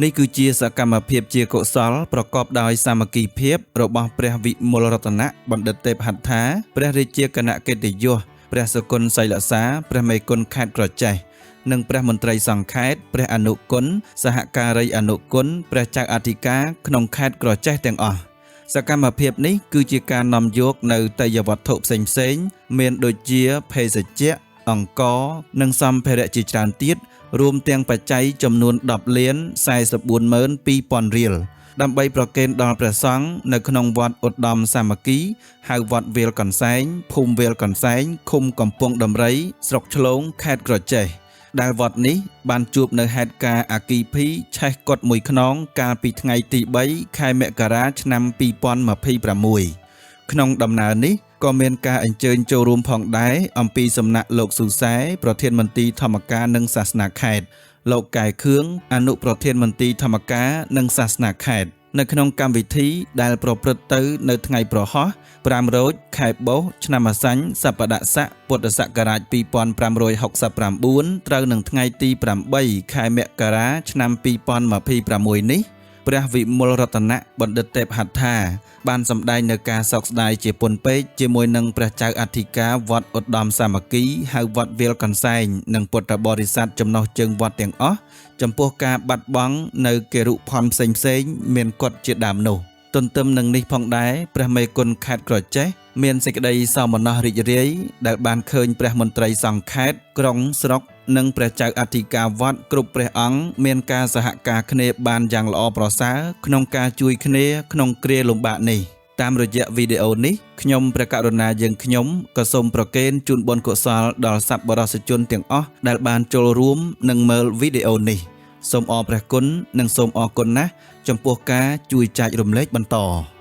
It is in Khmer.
នេះគឺជាសកម្មភាពជាកុសលប្រកបដោយសាមគ្គីភាពរបស់ព្រះវិមលរតនៈបណ្ឌិតទេពហត្ថាព្រះរាជាគណៈកិត្តិយសព្រះសុគន្ធសីលសាព្រះមេគុណខេត្តក្រចេះនិងព្រះមន្ត្រីសង្ឃខេត្តព្រះអនុគុណសហការីអនុគុណព្រះចៅអធិការក្នុងខេត្តក្រចេះទាំងអស់សកម្មភាពនេះគឺជាការនាំយកនៅតេយ្យវត្ថុផ្សេងៗមានដូចជាភេសជ្ជៈអង្ករនិងសម្ភារៈជាច្រើនទៀតរួមទាំងបច្ច័យចំនួន10លាន442,000រៀលដើម្បីប្រគេនដល់ព្រះសង្ឃនៅក្នុងវត្តឧត្តមសាមគ្គីហៅវត្តវាលកន្សែងភូមិវាលកន្សែងឃុំកំពង់ដំរីស្រុកឆ្លងខេត្តក្រចេះដែលវត្តនេះបានជួបនៅហេតុការណ៍អគ្គីភ័យឆេះកុដិមួយខ្នងកាលពីថ្ងៃទី3ខែមករាឆ្នាំ2026ក្នុងដំណើរនេះក៏មានការអញ្ជើញចូលរួមផងដែរអំពីសំណាក់លោកស៊ូសែប្រធានមន្ទីរធម្មការនិងសាសនាខេត្តលោកកែខឿងអនុប្រធានមន្ទីរធម្មការនិងសាសនាខេត្តនៅក្នុងកម្មវិធីដែលប្រព្រឹត្តទៅនៅថ្ងៃប្រហោះ5រោចខែបុស្សឆ្នាំអាសាញ់សប្តាហ៍ស័កពុទ្ធសករាជ2569ត្រូវនឹងថ្ងៃទី8ខែមករាឆ្នាំ2026នេះព្រះវិមលរតនៈបណ្ឌិតទេពហត្ថាបានសម្ដែងនៅការសោកស្ដាយជាពន់ពេកជាមួយនឹងព្រះចៅអធិការវត្តឧត្តមសាមគ្គីហៅវត្តវាលកន្សែងនិងពុទ្ធបរិស័ទចំណុះជើងវត្តទាំងអស់ចំពោះការបាត់បង់នៅគរុភ័ណ្ឌផ្សេងៗមានកុដិជាដើមនោះទន្ទឹមនឹងនេះផងដែរព្រះមេគុណខេត្តក្រចេះមានសេចក្តីសោមនស្សរីករាយដែលបានឃើញព្រះមន្ត្រីសង្ឃខេត្តក្រុងស្រុកនិងព្រះចៅអធិការវត្តគ្រប់ព្រះអង្គមានការសហការគ្នាបានយ៉ាងល្អប្រសើរក្នុងការជួយគ្នាក្នុងគ្រាលំបាកនេះតាមរយៈវីដេអូនេះខ្ញុំព្រះករុណាយើងខ្ញុំក៏សូមប្រគេនជូនបុណ្យកុសលដល់សប្បុរសជនទាំងអស់ដែលបានចូលរួមនិងមើលវីដេអូនេះសូមអរព្រះគុណនិងសូមអរគុណណាស់ចំពោះការជួយចែករំលែកបន្ត។